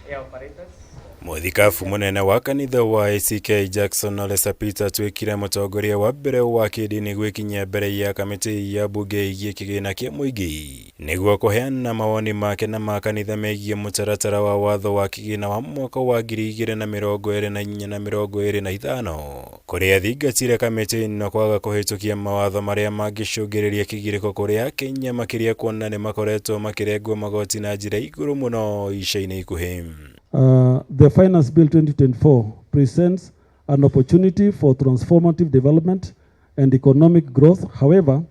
Air operators. Mũthikabu mũnene wa kanitha wa ACK Jackson Ole Sapit atuĩkire mũtongoria wa mbere wa kĩndini gwĩkinyia mbere ya kamĩtĩ ya mbunge ĩgiĩ kĩgĩna kĩa mũingĩ nĩguo kũheana mawoni make na ma kanitha megiĩ mũtaratara wa watho wa kĩgĩna wa mwaka wa 2024 na 25, kũrĩa thingatire kamĩtĩ ĩno kwaga kũhĩtũkia mawatho marĩa mangĩcũngĩrĩria kĩgirĩko kũrĩ Akenya, makĩria kuona nĩ makoretwo makĩrengwo magoti na njĩra igũrũ mũno ica-inĩ ikuhĩ. The Finance Bill 2024 presents an opportunity for transformative development and economic growth. However,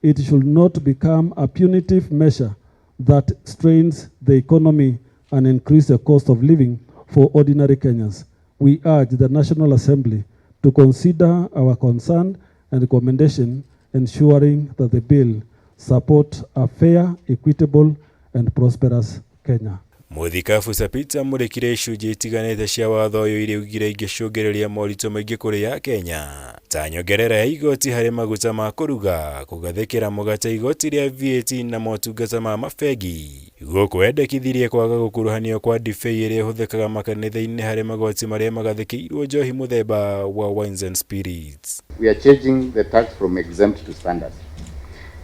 it should not become a punitive measure that strains the economy and increase the cost of living for ordinary Kenyans. We urge the National Assembly to consider our concern and recommendation, ensuring that the bill support a fair, equitable, and prosperous Kenya. Mũthikabu Sapit amũrĩkire icunjĩ itiganĩte cia watho ũyũ iria augire ingĩcũngĩrĩria moritũ maingĩ kũrĩ Akenya, ta nyongerera ya igoti harĩ maguta ma kũruga, kũgathĩkĩra mũgate igoti rĩa VAT na motungata ma mabengi. Gũkũ endekithirie kwaga gũkuruhanio kwa ndibei ĩrĩa ĩhũthĩkaga makanitha-inĩ harĩ magoti marĩa magathĩkĩirwo njohi mũthemba wa wines and spirits. We are changing the tax from exempt to standard.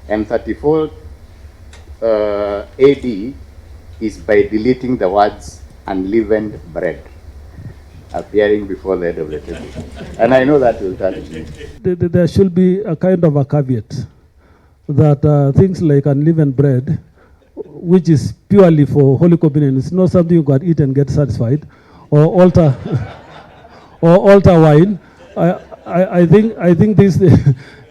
And 34 AD is by deleting the words "unleavened bread" appearing before the head of the table. And I know that will touch me. There should be a kind of a caveat that things like unleavened bread, which is purely for Holy Communion, it's not something you can eat and get satisfied, or altar wine. I think this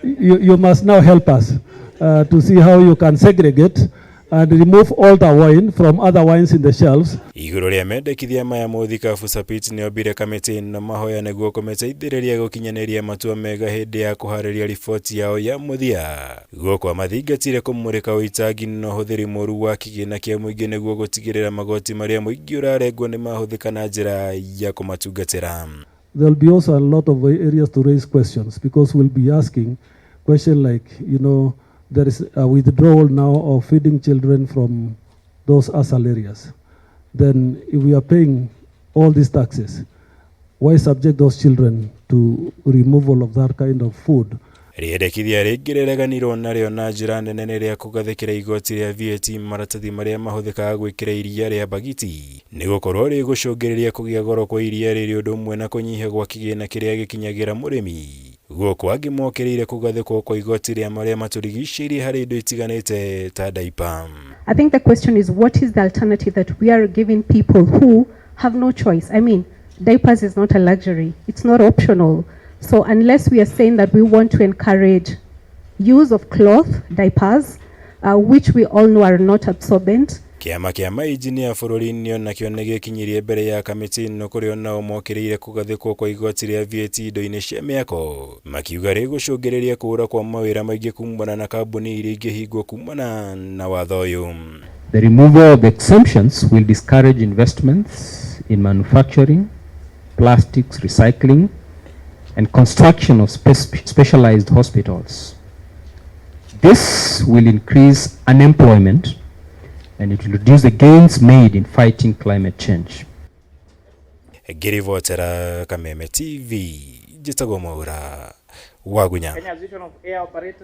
you must now help us to see how you can segregate and remove altar wine from other wines in the shelves. Igũrũ rĩa mendekithia maya, mũthikabu Sapit nĩombire kamĩtĩ ĩno mahoya nĩguo kũmĩteithĩrĩria gũkinyanĩria matua mega hĩndĩ ya kũharĩria riboti yao ya mũthia. Gũkũ amathingatire kũmũrĩka ũitangi na ũhũthĩri mũru wa kĩgĩna kĩa mũingĩ nĩguo gũtigĩrĩra magoti marĩa mũingĩ ũrarengwo nĩ mahũthĩka na njĩra ya kũmatungatĩra. There'll be also a lot of areas to raise questions because we'll be asking questions like, there is a withdrawal now of feeding children from those ASAL areas. Then if we are paying all these taxes, why subject those children to removal of that kind of food? Rĩendekithia rĩngĩ rĩreganirwo narĩo na njĩra nene nĩ rĩa kũgathĩkĩra igoti rĩa VAT maratathi marĩa mahũthĩkaga gwĩkĩra iria rĩa bagiti, nĩ gũkorwo rĩgũcũngĩrĩria kũgĩa goro kwa iria rĩrĩ ũndũ ũmwe na kũnyiha gwa kĩgĩna kĩrĩa gĩkinyagĩra mũrĩmi. Gũkũ angĩ mokĩrĩire kũgathĩkwo kwa igoti rĩa marĩa matũrigicĩirie harĩ indo itiganĩte ta daipa. I think the question is, what is the alternative that we are giving people who have no choice? I mean, diapers is not a luxury, it's not optional. So unless we are saying that we want to encourage use of cloth diapers, which we all know are not absorbent, Kĩama kĩa mainjinia bũrũri-inĩ onakĩo nĩ gĩkinyirie mbere ya kamĩtĩ ĩno, kũrĩa onao mokĩrĩire kũgathĩkwo kwa igoti rĩa VAT indo-inĩ cia mĩako, makiuga rĩgũcũngĩrĩria kũũra kwa mawĩra maingĩ kumana na kambuni iria ingĩhingwo kumana na watho ũyũ. The removal of exemptions will discourage investments in manufacturing, plastics recycling, and construction of specialized hospitals. This will increase unemployment and it will reduce the gains made in fighting climate change. Ngĩribotera Kameme TV, njĩtagwo Mwaura Wagunya. Kenya Association of Air Operators.